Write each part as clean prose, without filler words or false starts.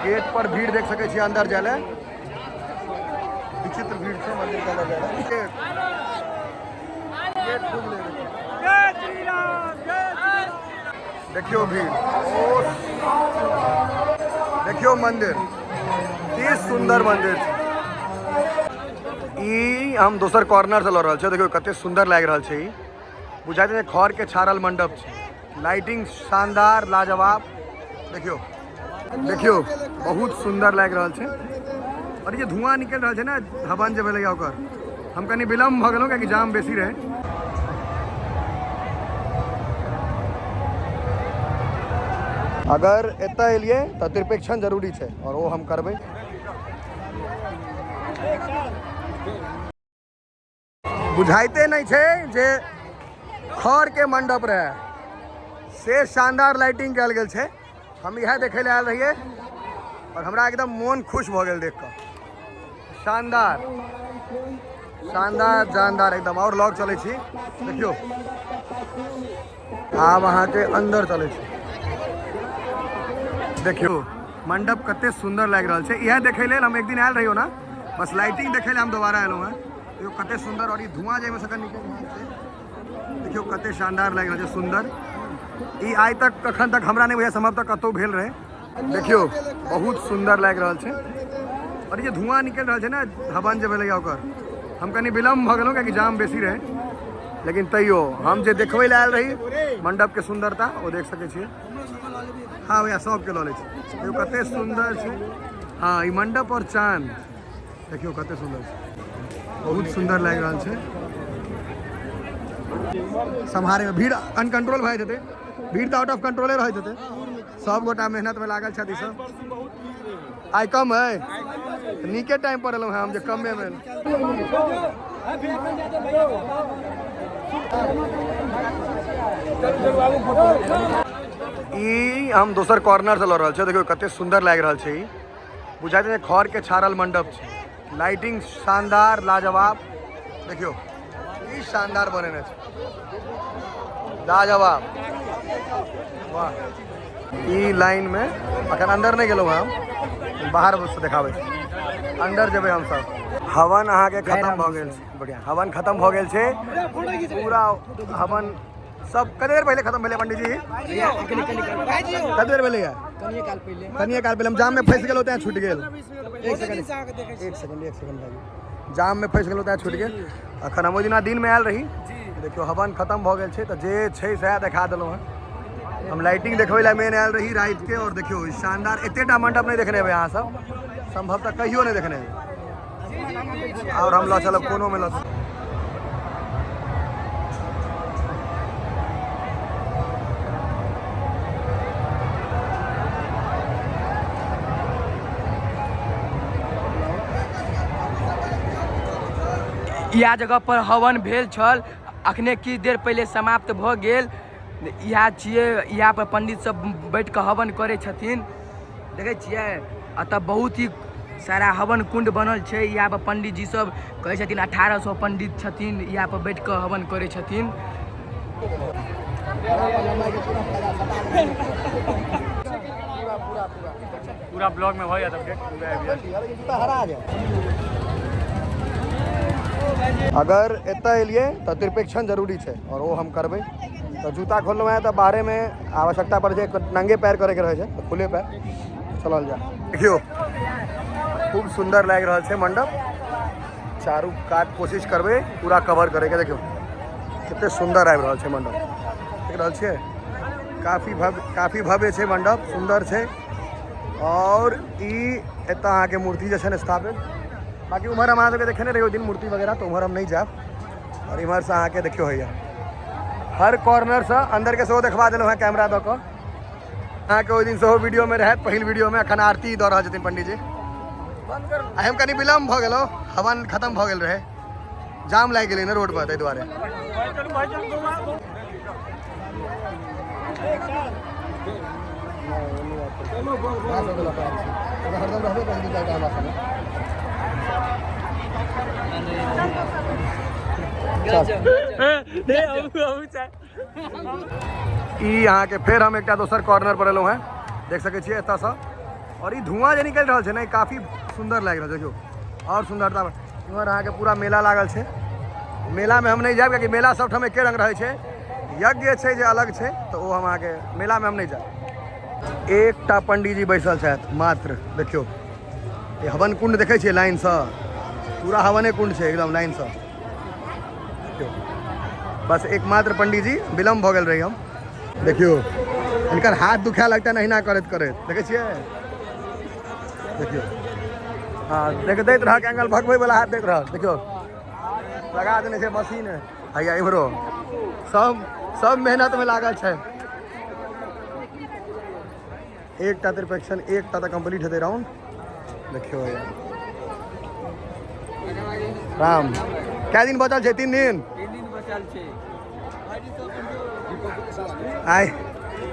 Gate पर भीड़ देख सकै छियै अंदर जाय लए। विचित्र भीड़ छै मंदिर के अंदर जाय लए। गेट खुजलै। देखियौ भीड़, ओ देखियौ मंदिर, की सुंदर मंदिर छै। ई हम दोसर कॉर्नर से लऽ रहल छियै। देखियौ कते सुंदर लागि रहल छै। ई बुझाइत छै खर के छाड़ल मंडप छै। लाइटिंग शानदार, लाजवाब। देखियौ देखियौ बहुत सुंदर लागि रहल छै। और जे धुआं निकलि रहल छै ने हवन जे भेलैया ओकर, हम कनि विलम्ब भऽ गेलहुँ कियाकि जाम बेसी रहै। अगर एतऽ एलियै तऽ त्रिपेक्षण जरूरी छै और ओ हम करबै। बुझाइते नहि छै जे खर के मंडप रहे, से शानदार लाइटिंग कयल गेल छै। हम इएह देखै लए आयल रहियै और हमरा एकदम मोन खुश भऽ गेल देख कऽ। शानदार शानदार जानदार एकदम। और लग चलै छी, देखियौ आब अहाँके अंदर चलै छी। देखियौ मंडप कते सुंदर लागि रहल छै। इएह देखै लेल हम एक दिन आयल रहियो ना, बस लाइटिंग देखै लेल हम दोबारा एलहुँ हेँ। देखियौ कते सुंदर, और ई धुआं जाहिमे से निकलि रहल छै, देखियौ कते शानदार लागि रहल छै, सुंदर। ई आइ तक अखन तक हमरा नहि बुझाइ संभवतः कतहु भेल रहै। देखियौ बहुत सुंदर लागि रहल छै। और जे धुआं निकलि रहल छै ने हवन जे भेलैया ओकर, हम कनि विलम्ब भऽ गेलहुँ कियाकि जाम बेसी रहै, लेकिन तैयो हम जे देखबै लए आयल रही मंडपके सुंदरता ओ देख सकै छियै। हाँ भैया सबके लऽ लै छी। देखियौ कते सुंदर छै। हाँ ई मंडप और चांद देखियौ कते सुंदर छै, बहुत सुंदर लागि रहल छै। सम्हारे में भीड़ अनकंट्रोल भए जेतै, भीड़ तऽ आउट ऑफ कंट्रोले रहैत हेतै। सब गोटा मेहनत में लागल छथि सब। आइ कम है, नीके टाइम पर एलहुँ हँ हम जे कमे में। ई हम दोसर कॉर्नर से लऽ रहल छियै। देखियौ कते सुंदर लागि रहल छै। ई बुझाइत छै खर के छाड़ल मंडप छै। लाइटिंग शानदार, लाजवाब। देखियौ ई शानदार बनेने छै, लाजवाब, वाह। ई लाइन में अखन अंदर नहीं गेलहुँ हम, बाहर से देखाबै छी। अंदर जेबै हम सब। हवन अहाँके खत्म भऽ गेल छै, बढ़िया हवन खत्म भऽ गेल छै पूरा। हवन सब कते देर पहिले खत्म भेलै पंडीजी? कते देर भेलै? कनिए काल पहिले। हम जाम में फंसि गेलहुँ तेँ छूटि गेल। एक सेकंड एक सेकंड एक सेकंड भाई, जाम में फंसि गेलहुँ तेँ छूटि गेल। अखन हम ओहि दिना दिन में आयल रही। देखियौ हवन खत्म भऽ गेल छै, तऽ जे छै सएह देखा देलहुँ हँ हम। लाइटिंग देखबै लए मेन आयल रही राति के। और देखियौ शानदार, एतेटा मंडप नहि देखने हेबै अहाँ सब, संभवतः कहियो नहि देखने हेबै। और हम लऽ चलब कोनो में लऽ। इएह जगह पर हवन भेल छल, अखने किछु देर पहिले समाप्त भऽ गेल। इएह छियै, इएह पर पंडित सब बैठ कऽ हवन करै छथिन। देखै छियै एतऽ बहुत ही सारा हवन कुंड बनल छै। इएह पर पंडित जी सब कहै छथिन, 1800 पंडित छथिन, इएह पर बैठ कऽ हवन करै छथिन। पूरा ब्लॉग में हो जाता अपडेट पूरा। हरा जाए। अगर एतऽ एलियै तऽ त्रिपेक्षण जरूरी छै और ओ हम करबै। तऽ जूता खोललहुँ हेँ तऽ बाहरेमे आवश्यकता पड़ै छै, नंगे पैर करैके रहै छै तऽ खुले पैर चलल जाय। देखियौ खूब सुन्दर लागि रहल छै मंडप। चारू कात कोशिश करबै पूरा कवर करैके। देखियौ कते सुन्दर आबि रहल छै मंडप, देख रहल छियै? काफी भव्य, काफी भव्य छै मंडप, सुन्दर छै। और ई एतऽ अहाँके मूर्ति जे छै ने स्थापित। बाकी उम्हर हम अहाँ सबके देखेने रही ओहि दिन मूर्ति वगैरह, तऽ उम्हर हम नहि जायब। और इम्हरसँ अहाँके देखियौ होइया हर कॉर्नरसँ अन्दरके सेहो देखबा देलहुँ हेँ कैमरा दऽ कऽ अहाँके। ओहि दिन सेहो वीडियोमे रहत, पहिल वीडियोमे। एखन आरती दऽ रहल छथिन पंडीजी। आइ हम कनि विलम्ब भऽ गेलहुँ, हवन खत्म भऽ गेल रहै, जाम लागि गेलै ने रोड पर, ताहि दुआरे। हरदम रहबे करै दू चारिटा हमरा संगे। ई अहाँके फेर हम एकटा दोसर कॉर्नर पर एलहुँ हेँ, देख सकै छियै एतऽसँ। और ई धुआं जे निकलि रहल छै ने, काफी सुंदर लागि रहल छै। देखियौ और सुंदरता। इम्हर अहाँके पूरा मेला लागल छै। मेलामे हम नहि जायब, कियाकि मेला सबठाम एके रंग रहै छै। यज्ञ छै जे अलग छै, तऽ ओ हम अहाँके मेलामे हम नहि जायब। एकटा पंडीजी बैसल छथि मात्र। देखियौ ई हवन कुंड देखै छियै, लाइनसँ पूरा हवने कुंड छै एकदम लाइनसँ। देखियौ बस एकमात्र पंडीजी। विलम्ब भऽ गेल रही हम। देखियौ हिनकर हाथ दुखाए लगतनि अहिना करैत करैत। देखै छियै, देखियौ, हँ देख, दैत रहक एंगल, भगबै वाला हाथ दैत रहक। देखियौ लगा देने छै मशीन। हैया इम्हरो सब सब मेहनत में लागल छै। एकटा त्रिपेक्षण, एकटा तऽ कम्प्लीट हेतै राउंड। देखियौ हैया राम। कए दिन बचल छै? 3 दिन। 3 दिन बचल छै। आइ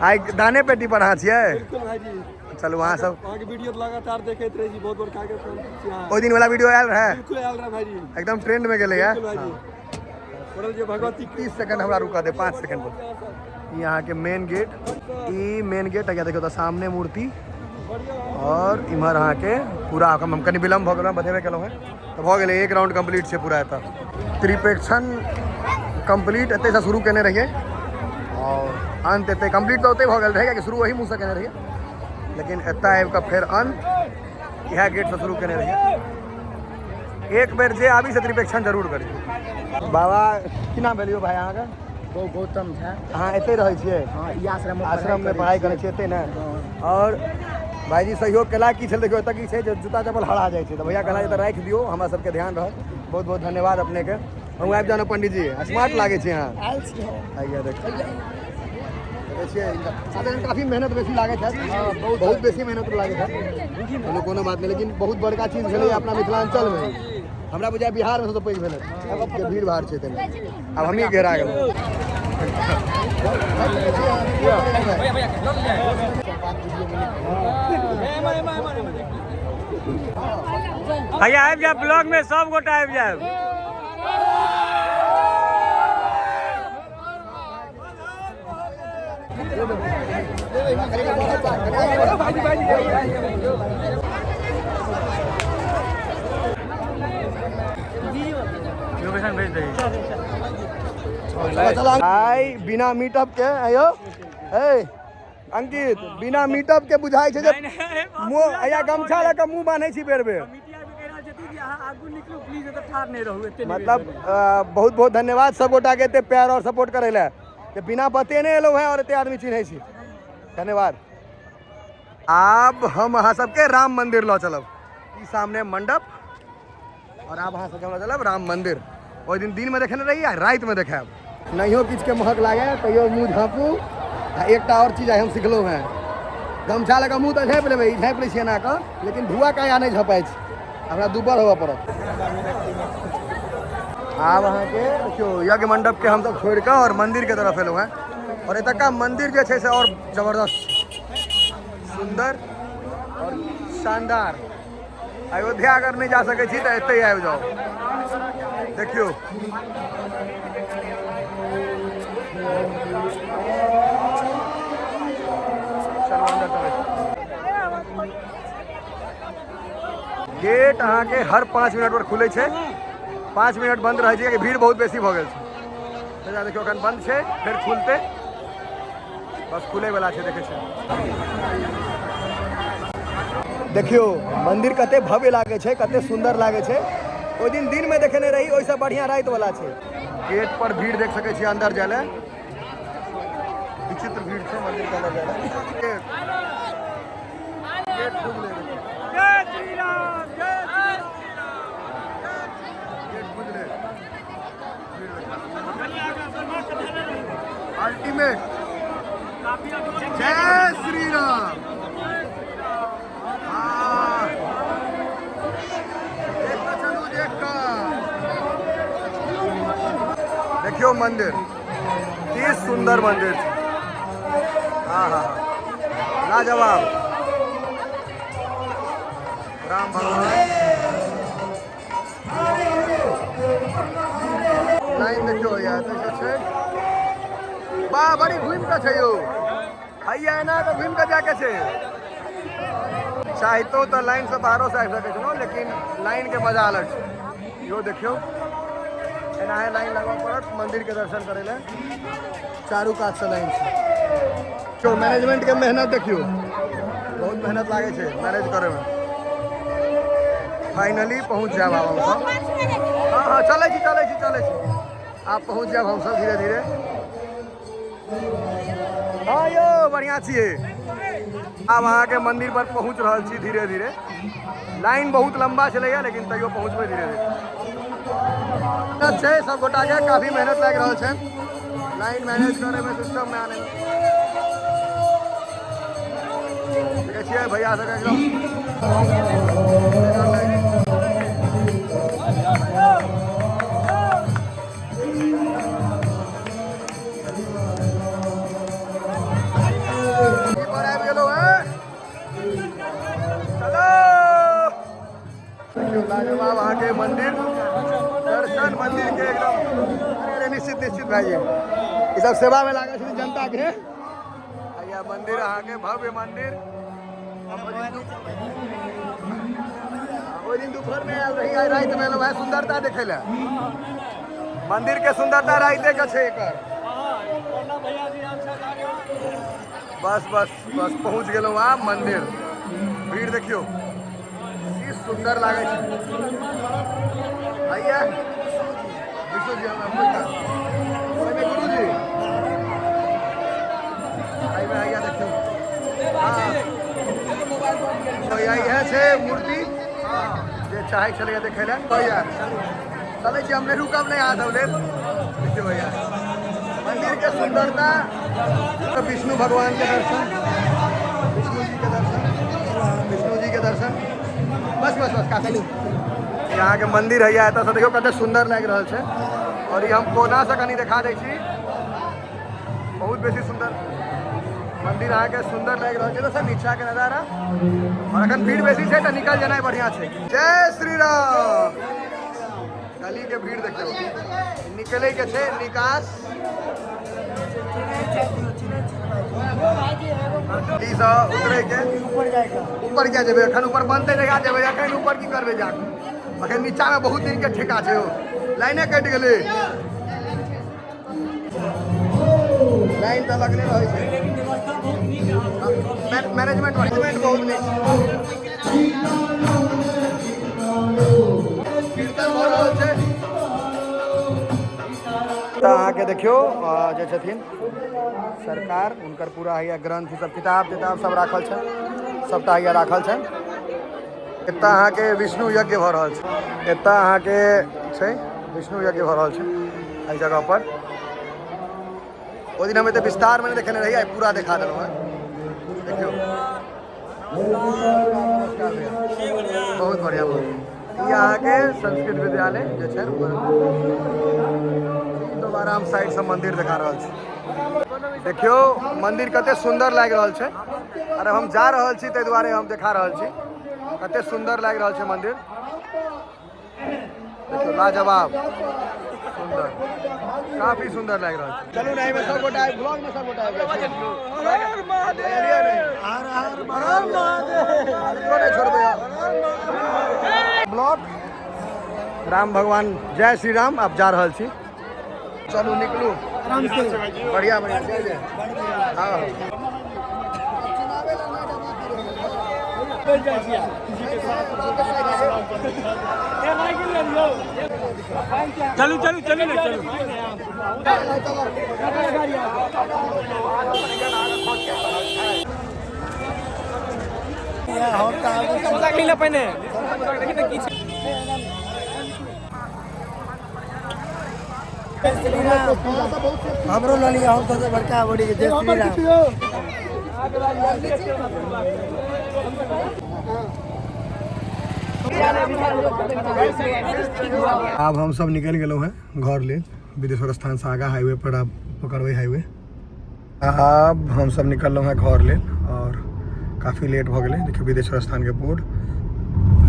आइ दाने पेटी पर अहाँ छियै? बिल्कुल भाईजी। चलू अहाँ सब। अहाँके वीडियो लगातार देखैत रहै छी, बहुत बड़का के फैन छी अहाँ। ओहि दिन वाला वीडियो आयल रहै? बिल्कुल आयल रहै भाईजी। एकदम ट्रेंड में गेलै। बिल्कुल भाईजी, पड़ल जे भगवती। 30 सेकंड हमरा रुका दे, 5 सेकंड पर। ई अहाँके मेन गेट, ई मेन गेट है। देखियौ तऽ सामने मूर्ति और इम्हर अहाँके पूरा। हम कनि विलम्ब भऽ गेलहुँ, बतेबे केलहुँ हेँ। तऽ भऽ गेलै, एक राउंड कम्प्लीट छै पूरा। एतऽ त्रिपेक्षण कम्प्लीट एतऽसँ शुरू केने रहियै और अंत एतै कम्प्लीट। तऽ ओतै भऽ गेल रहै, कियाकि शुरू वही मुँहसँ केने रहियै, लेकिन एतऽ आबि कऽ फेर अंत इएह गेटसँ शुरू केने रहियै। एक बेर जे आबी से त्रिपेक्षण जरूर करी। बाबा, की नाम भेल यौ भाई अहाँके? गौतम झा। अहाँ एतै रहै छियै? हँ, ई आश्रम। आश्रममे पढ़ाइ करै छियै एतै ने? और भाईजी सहयोग केला। की छल, देखियौ एतऽ की छै जे जूता चप्पल हरा जाइ छै, तऽ भैया कहला जे एतऽ राखि दियौ, हमरा सबके ध्यान रहत। बहुत बहुत धन्यवाद अपनेके। अहूँ आबि जाउ ने पंडीजी, स्मार्ट लागै छै अहाँ। आयल छी हम। आइया देखै छियै हिनका। साधारण काफी मेहनत बेसी लागैत हैत, बहुत बेसी मेहनत लागैत हैत। चलू कोनो बात नहि, लेकिन बहुत बड़का चीज भेलै अपना मिथिलाञ्चलमे। हमरा बुझाय बिहारमे सबसँ पैघ भेलै जे भीड़ भाड़ छै ताहिमे। आब हमही घेरा गेलहुँ। भैया आबि जायब ब्लॉग में, सब गोटा आबि जायब। लोकेशन भेज दही। आइ बिना मीटअप के आयो। ए अंकित, बिना मीटअप के बुझाइ छै जे मुँह अया गमछा लऽ कऽ मुँह बान्है छी बेर बेर। आगू निकलू प्लीज, एतऽ ठाढ़ नहि रहू एते। मतलब बहुत बहुत धन्यवाद सब गोटा के एते प्यार और सपोर्ट करै लए, जे बिना बतेने एलहुँ हैं और एते आदमी चिन्है छी। धन्यवाद। आब हम अहाँ सबके राम मंदिर लऽ चलब। ई सामने मंडप और आब अहाँ सबके हम लऽ चलब राम मंदिर। ओहि दिन दिनमे देखने रही, आ रातिमे देखायब। नहियो किछुके महक लागे तैयो मुँह झाँपू। आ एकटा और चीज आइ हम सिखलहुँ हेँ, गमछा लऽ कऽ मुँह तऽ झाँपि लेबै, ई झाँपि लै छियै एना कऽ, लेकिन धुआ काया नहि झँपाइ छै, हमरा दुब्बर होबऽ पड़त। आब अहाँके देखियौ, यज्ञ मंडप के हमसब छोड़ि कऽ और मंदिर के तरफ एलहुँ हेँ और एतुका मंदिर जे छै से और जबरदस्त सुंदर और शानदार। अयोध्या अगर नहि जा सकै छी तऽ एतै आबि जाउ। देखियौ, चलू अन्दर चलै छी। गेट अहाँके हर 5 मिनट पर खुलै छै, 5 मिनट बंद रहै छै, कियाकि भीड़ बहुत बेसी भऽ गेल छै। तऽ देखियौ, एखन बंद छै, फेर खुलतै, बस खुलै वाला छै। देखै छै, देखियौ मंदिर कते भव्य लागै छै, कते सुंदर लागै छै। ओहि दिन दिनमे देखने रही, ओहिसँ बढ़िआँ राति वाला छै। गेट पर भीड़ देख सकै छी अंदर जाय लए। विचित्र भीड़ छै मंदिर के अंदर जाय लए। गेट खुजलै, जय श्री राम, जय श्री गेट खुजलै। अल्टीमेट। जय श्री राम। हाँ। देख कऽ चलू, देख कऽ। देखियौ मंदिर, की सुंदर मंदिर छै। हाँ हाँ हाँ, लाजवाब। राम भगवान। लाइन देखियौ यार, कैसे छै। वाह, बड़ी घुमि कऽ छै यौ। हैया एना कऽ घुमि कऽ जाके छै। चाहितो तऽ लाइनसँ बाहरोसँ आबि सकै छलहुँ, लेकिन लाइनके मजा अलग छै। इहो देखियौ, एनाहे लाइन लगबऽ पड़त मन्दिरके दर्शन करै लए। चारू कातसँ लाइन छै। देखियौ मैनेजमेंटके मेहनत देखियौ, बहुत मेहनत लागै छै मैनेज करैमे। फाइनली पहुँच जायब आब हमसब। हँ हँ, चलै छी चलै छी चलै छी, आब पहुँच जायब हमसब धीरे धीरे। हँ यौ, बढ़िआँ छियै। आब अहाँके मंदिर पर पहुँच रहल छी धीरे धीरे। लाइन बहुत लंबा छलैया, लेकिन तैयो पहुँचबै धीरे धीरे। छै सब गोटाके काफी मेहनत लागि रहल छै लाइन मैनेज करैमे, सिस्टममे आनैमे। देखै छियै भैया सबके एकदम। पर आबि गेलहुँ हैं, चलो। देखियौ लाजवाब अहाँके मंदिर दर्शन, मंदिर के एकदम। अरे निश्चित निश्चित भाई, ई सब सेवा में लागल छथिन जनता के। आ मंदिर अहाँके भव्य मंदिर। ओहि दिन दोपहर में आयल रही, आइ राति में एलहुँ हैं सुंदरता देखै लए। मंदिर के सुंदरता राइते के छै एकर। बस बस बस, पहुँच गेलहुँ आब मंदिर। भीड़ देखियौ की सुंदर लागै छै। भैया विष्णु जी, हमरा ओहिमे गुरुजी एहिमे भैया देखियौ। हाँ, भैया इएह छै मूर्ति जे चाहै छलैया देखै लए। भैया चलै छी, हम नहि रुकब, नहि अहाँ सब लेल। देखियौ भैया मंदिर के सुंदरता। विष्णु भगवान के दर्शन, विष्णु जी के दर्शन, विष्णु जी के दर्शन। बस बस बस, काफी। यहाँ के मंदिर है एतऽ से देखियौ कते सुंदर लागि रहल छै। और ई हम कोना से कनि देखा दै छी, बहुत बेसी सुंदर मंदिर अहाँके सुंदर लागि रहल छै। तऽ नीचा के नजारा, और अखन भीड़ बेसी छै तऽ निकल जेनाइ बढ़िया छै। जय श्री राम। गली के भीड़ देखियौ, निकले के छै निकास। सँ उतरे के ऊपर क्या जेबै? अखन ऊपर बनतै जगह जेबै, अखन ऊपर की करबै जाके? अखन नीचा में बहुत दिन के ठेका छै, ओ लाइने कटि गेलै। लाइन तऽ लगले रहै छै। मैनेजमेंट मैनेजमेंट बहुत नीक। कीर्तन भऽ रहल छै। तऽ अहाँके देखियौ जे छथिन सरकार, हुनकर पूरा हैया ग्रंथ सब, किताब तिताब सब राखल छै, सबटा हैया राखल छै। एतऽ अहाँके विष्णु यज्ञ भऽ रहल छै। एतऽ अहाँके छै विष्णु यज्ञ भऽ रहल छै एहि जगह पर। ओहि दिन हम एते विस्तारमे नहि देखेने रही, आइ पूरा देखा देलहुँ हेँ। देखियौ, नमस्कार भैया, बहुत बढ़िया बहुत। ई अहाँके संस्कृत विद्यालय जे छै। दोबारा हम साइड से मंदिर देखा रहल छी। देखियौ मंदिर कते सुंदर लागि रहल छै। अरे हम जा रहल छी, ताहि दुआरे हम देखा रहल छी कते सुंदर लागि रहल छै मंदिर। देखियौ लाजवाब सुंदर, काफी सुंदर लागि रहल छै। चलू ने, एहिमे सब गोटा ब्लॉग में सब गोटा आबि गेल छी। एलियै नहि। ककरो नहि छोड़बै ब्लॉग। राम भगवान, जय श्री राम। आब जा रहल छी, चलू निकलू। बढ़िया बढ़िया, जय जय। हाँ हाँ। चलू चलू चलू ने चलू। पहिने हमरो लऽ लिअ, हम सबसे बड़का बड़ी के। जय श्री राम। आब हम सब निकलि गेलहुँ हैं घर लेल। विदेश्वर स्थान से आगा हाईवे पर आब पकड़बै हाईवे। आब हम सब निकललहुँ हैं घर लेल और काफी लेट भऽ गेलै। देखियौ विदेश्वर स्थान के बोर्ड।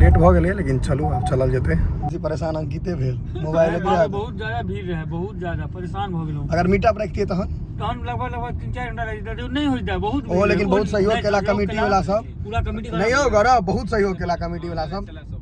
लेट भऽ गेलै, लेकिन चलू आब चलल जेतै। जी परेशान अंकिते भेल मोबाइल। बहुत ज्यादा भीड़ रहे, बहुत ज्यादा परेशान भऽ गेलहुँ। अगर मीटअप रखतियै तहन तहन लगभग लगभग 3-4 घंटा लागि जेतै, नहि होइत बहुत। ओहो लेकिन बहुत सहयोग केला कमिटी वाला सब। पूरा कमिटी। नहीं हो गौरव, बहुत सहयोग केला कमिटी वाला सब।